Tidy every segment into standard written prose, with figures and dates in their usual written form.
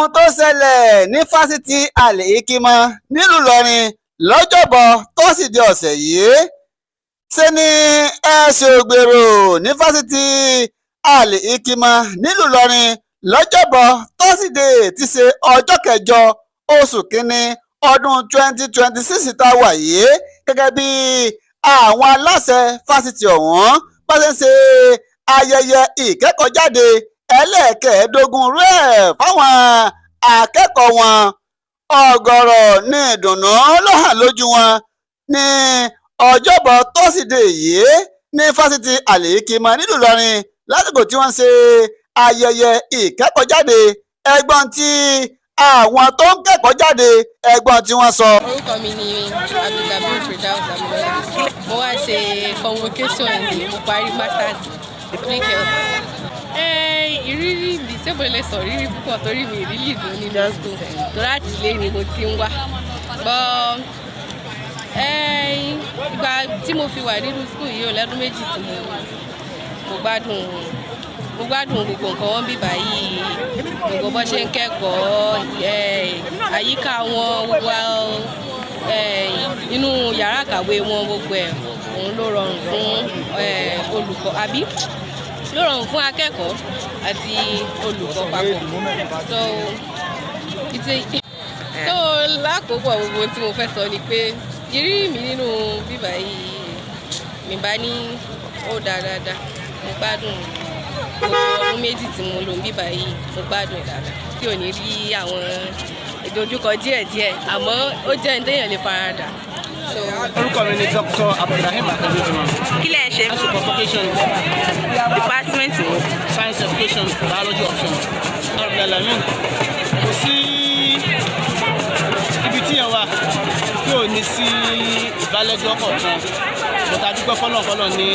Ohun tó ṣẹlẹ̀ ní Fásitì Al-Hikmat nílùú Ìlọrin lọ́jọ́bọ̀ tọ́sídẹ̀ẹ́ ọ̀sẹ̀ yìí, ṣe ni ẹ̀sùn ògbèrò ní Fásitì Al-Hikmat nílùú Ìlọrin lọ́jọ́bọ̀ tọ́sídẹ̀ẹ́ tí ṣe ọjọ́ kẹjọ oṣù kínní ọdún 2026 tá a wà yìí, gẹ́gẹ́ bí àwọn aláṣẹ fásitì ọ̀hún bá ṣe ń ṣe ayẹyẹ ìkẹ́kọ̀ọ́jáde ẹlẹ́ẹ̀kẹ́ẹ̀ẹ́dógún rẹ̀ fáwọn akẹ́kọ̀ọ́ wọn. Ọ̀gọ̀rọ̀ ní ìdùnnú ló hàn lójú wọn ní Ọjọ́bọ̀ tọ́sídẹ̀ẹ́ yìí ní Fásitì Al-Hikmat nílùú Ìlọrin lásìkò tí wọ́n ń ṣe ayẹyẹ ìkẹ́kọ̀ọ́jáde. Ẹ gbọ́ ohun tí àwọn tó ń kẹ́kọ̀ọ́ jáde, ẹ gbọ́ ohun tí wọ́n sọ. Orúkọ mi ni Abdulkabir Firdaus Amilola. Mo wá ṣe convocation ní mo parí masters, public health. Ìrírí mi, ṣé mo lè sọ ìrírí púpọ̀ torí mi ìrírí ìdùn nínú school torí àtìlé ni mo ti ń wá. But ìgbà tí mo fi wà nínú school yìí, ò lẹ́dún 2 tí mo gbádùn gbogbo nǹkan wọn bí báyìí, gbogbo bó ṣe ń kẹ́kọ̀ọ́, àyíká wọn, gbogbo inú yàrá ìkàwé wọn, gbogbo ẹ̀ òun ló rọrùn fún olùkọ́ àbí ló rọrùn fún akẹ́kọ̀ọ́ àti olùkọ́ papọ̀. So lákòókò, gbogbo tí mo fẹ́ sọ ni pé ìrírí mi nínú bíbá yìí, mi bá ní ó dáa dáadáa. Mo gbádùn gbogbo ọdún 2 tí mo lò ń bíbá yìí, mo gbádùn ẹ̀ dáadáa, tí ò ní rí àwọn ìdojúkọ díẹ̀díẹ̀, àmọ́ ó jẹ́ ní téèyàn lè faradà. So, Orúkọ mi ni Dr. Abdulrahim Akandejima. Kí lẹ̀ ń ṣe? Láti convocation. Department wo? Science education, biology option. Alamin, kò sí ibi tí yẹn wà tí ò ní sí ìbálẹ́jọ́ kọ̀ọ̀kan, but a dúpẹ́ fọlọ́n ní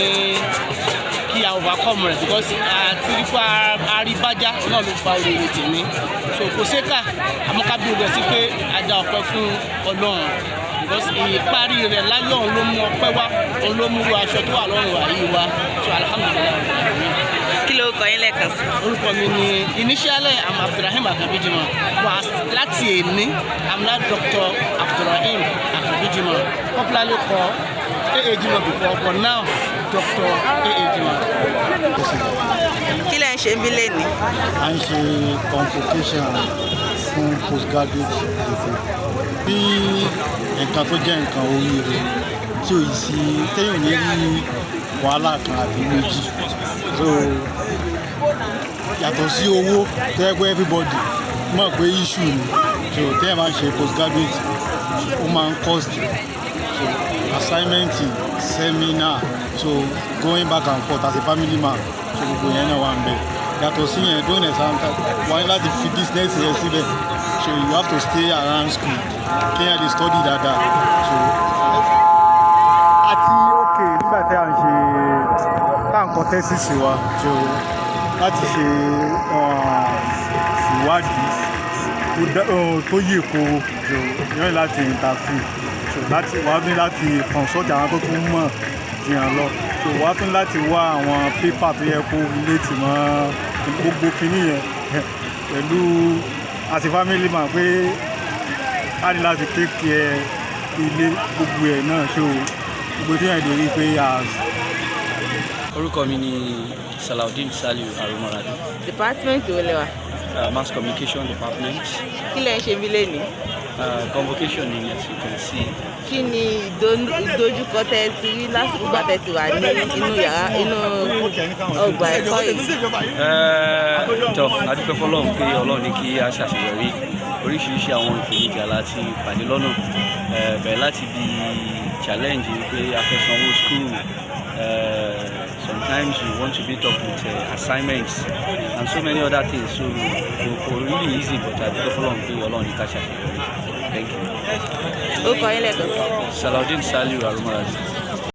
kí a overcome rẹ̀, because àti rípa àríbájá náà ló fa oríire tèmi. So kò sékà, àmọ́ ká bí o bẹ̀ sí pé a dá ọpẹ́ fún Ọlọ́run, because ìparí rẹ̀ láyọ̀, òun ló mú ọpẹ́ wá, òun ló mú aṣọ tó wà lọ́rùn wa yìí wá. So alhamdulillahi. Kí ló kọ yín lẹ́ẹ̀kan sí? Orúkọ mi ni, initially I'm Abdulrahim Akabijima, but láti èní I'm now Dr. Abdulrahim Akabijima, popularly called AA Jimoh before, but now Dr. AA Jimoh. Kí lẹ̀ ń ṣe ń bí lẹ́ni? À ń ṣe convocation fún postgraduate degree. Bí nǹkan tó jẹ́ nǹkan oríire tí ò yìí sí téèyàn ò ní rí wàhálà kan àbí méjì. So yàtọ̀ sí owó tó yẹ pé everybody mọ̀ pé issue ni, so téèyàn máa ń ṣe postgraduate, ó máa ń cost. So assignment, seminar, so going back and forth as a family man, so gbogbo yẹn náà wà ń bẹ̀. Yàtọ̀ sí yẹn, during exam time, wọ́n ní láti fi business yẹn sílẹ̀, so you have to stay around school kéèyàn lè study dáadáa. So àti ok, nígbà tí a ń ṣe tá à ń kọ thesis wa, so láti ṣe ìwádìí tó yè koro, so yẹn láti interview, so láti wá ní láti consult àwọn tó tún mọ̀ jìyàn lọ, so wá tún láti wá àwọn paper tó yẹ kó relate mọ́ gbogbo kinní yẹn pẹ̀lú as a family man pé a ní láti take care ilé, gbogbo ẹ̀ náà. So gbogbo tí yẹn lè rí i pé as Orúkọ mi ni Salaudeen Saliu Aromoradu. Department wo lẹ wà? Mass communication department. Kí lẹ̀ ń ṣe bí lẹ́ni? Convocation ni, as you can see. Kí ni ìdojúkọ tẹ́ ti rí lásìkò ìgbà tẹ́ ti wà ní inú yàrá, inú ọgbà ẹ̀kọ́ yìí? Tọ́, a dúpẹ́ fọlọ́run pé Ọlọ́run ní kí a ṣàṣeyọrí. Oríṣiríṣi àwọn ìpèníjà láti pàdé lọ́nà, bẹ̀rẹ̀ láti bí challenge pé a fẹ́ sanwó school, sometimes you want to meet up with assignments and so many other things, so kò really easy, but a dúpẹ́ fọlọ́run pé Ọlọ́run ní ká ṣàṣeyọrí. Thank you. Orúkọ yín lẹ́ẹ̀kan sí? Salaudeen Saliu Aromoradu.